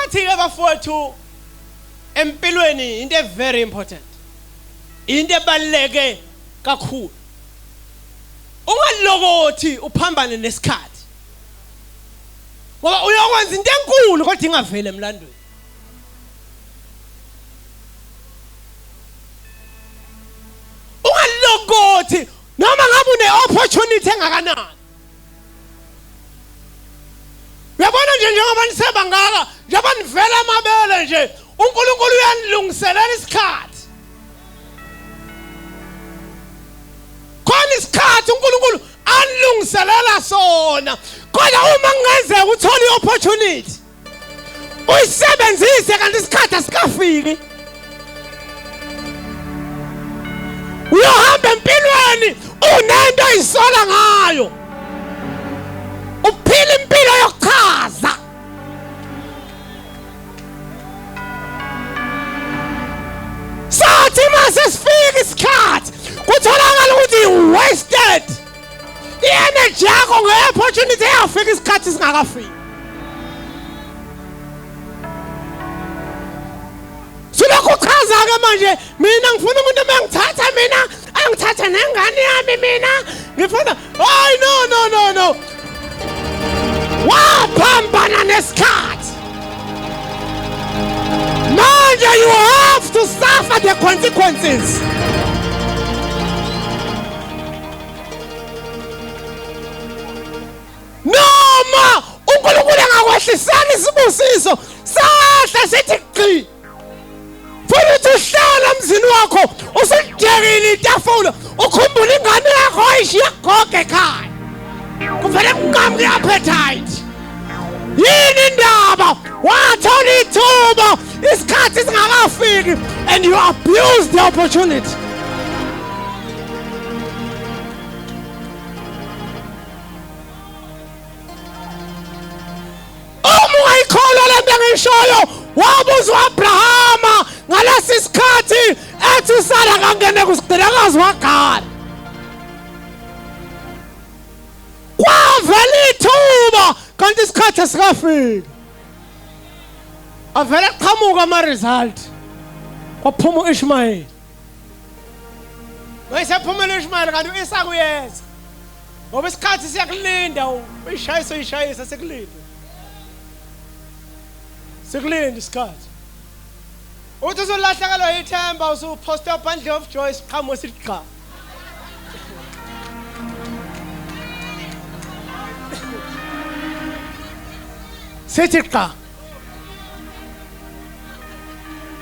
Isikhathi ke bafowethu empilweni into very important. Into ebaluleke kakhulu. Ungalokothi uphambane nesikhathi. Ngoba uyokwenza into enkulu kodwa ingaveli emlandweni. Ungalokothi noma ngabe une opportunity engakanani. Uyabona nje njengoba nisebangaka njengoba nivela amabele nje uNkulunkulu uyanilungiselela isikhathi. Khona isikhathi uNkulunkulu anilungiselela sona. Kodwa uma kungenzeka uthole i-opportunity uyisebenzise kanti isikhathi asikafiki. Uyohamba empilweni unento oyisola ngayo. Uphila impilo yokuchaza. Sathi mase sifika isikhathi kutholakala ukuthi you wasted i-energy yakho nge-opportunity eyafika isikhathi singakafiki. Silokhu uchaza-ke manje mina ngifuna umuntu uma ngithatha mina angithathe nengane yami mina ngifuna hayi no no no no waphambana nesikhathi manje you have to suffer the consequences. Noma uNkulunkulu angakwehlisela isibusiso sahle sithi gqi futhi uthi uhlala emzini wakho usudekile itafula ukhumbula ingane yakho oyishiya gogo ekhaya kuvele kunqamuke i-appetite. Yini indaba? Wathola ithuba isikhathi singakafiki and you abuse the opportunity. Uma ungayikholwa le nto engiyishoyo, wabuza u-Abrahama ngalesi sikhathi ethi uSara kangene kusigqilakazi wagala. Kwavela ithuba kanti isikhathi asikafiki. Avele qhamuka ama-result. Kwaphuma u-Ishmayeli. Wayesephumela u-Ishmayeli kanti u-Isaka uyeza. Ngoba isikhathi siyakulinda uyishayisa uyishayisa sikulinde. Sikulinde isikhathi. Uthi usulahlekelwa ithemba usuphosta bundle of joy siqhamuke sithi qha. Sithi qha.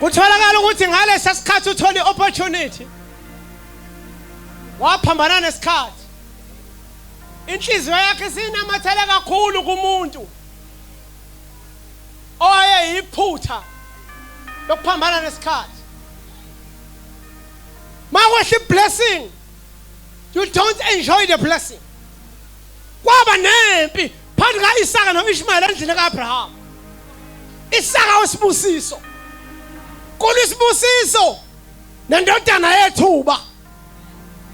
Kutholakala ukuthi ngalesa sikhathi uthola i-opportunity waphambana nesikhathi. Inhliziyo yakhe isinamathele kakhulu kumuntu owayeyiphutha lokuphambana nesikhathi. Makwehla i-blessing, you don't enjoy the blessing. Kwaba nempi phakathi ka-Isaka no-Ishmayeli endlini ka-Abraham. Isaka wesibusiso. Kulisibusiso nendodana yethuba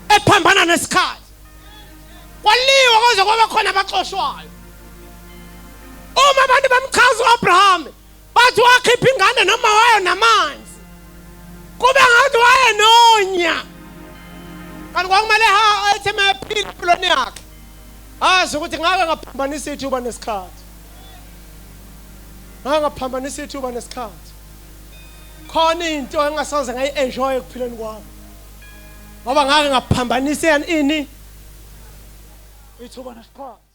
ephambana nesikhathi. Kwaliwa kwaze kwaba khona abaxoshwayo. Uma abantu bamchaza u-Abraham bathi wakhipha ingane noma wayo namanzi. Kube ngathi wayenonya. Kanti kwakumele ha ethi mephila empilweni yakhe. Azi ukuthi ngake ngaphambanisa ithuba nesikhathi. Ngake ngaphambanisa ithuba nesikhathi. Khona into engasoze ngayi-enjoy ekuphileni kwami. Ngoba ngake ngaphambanisa ini ithuba nesikhathi.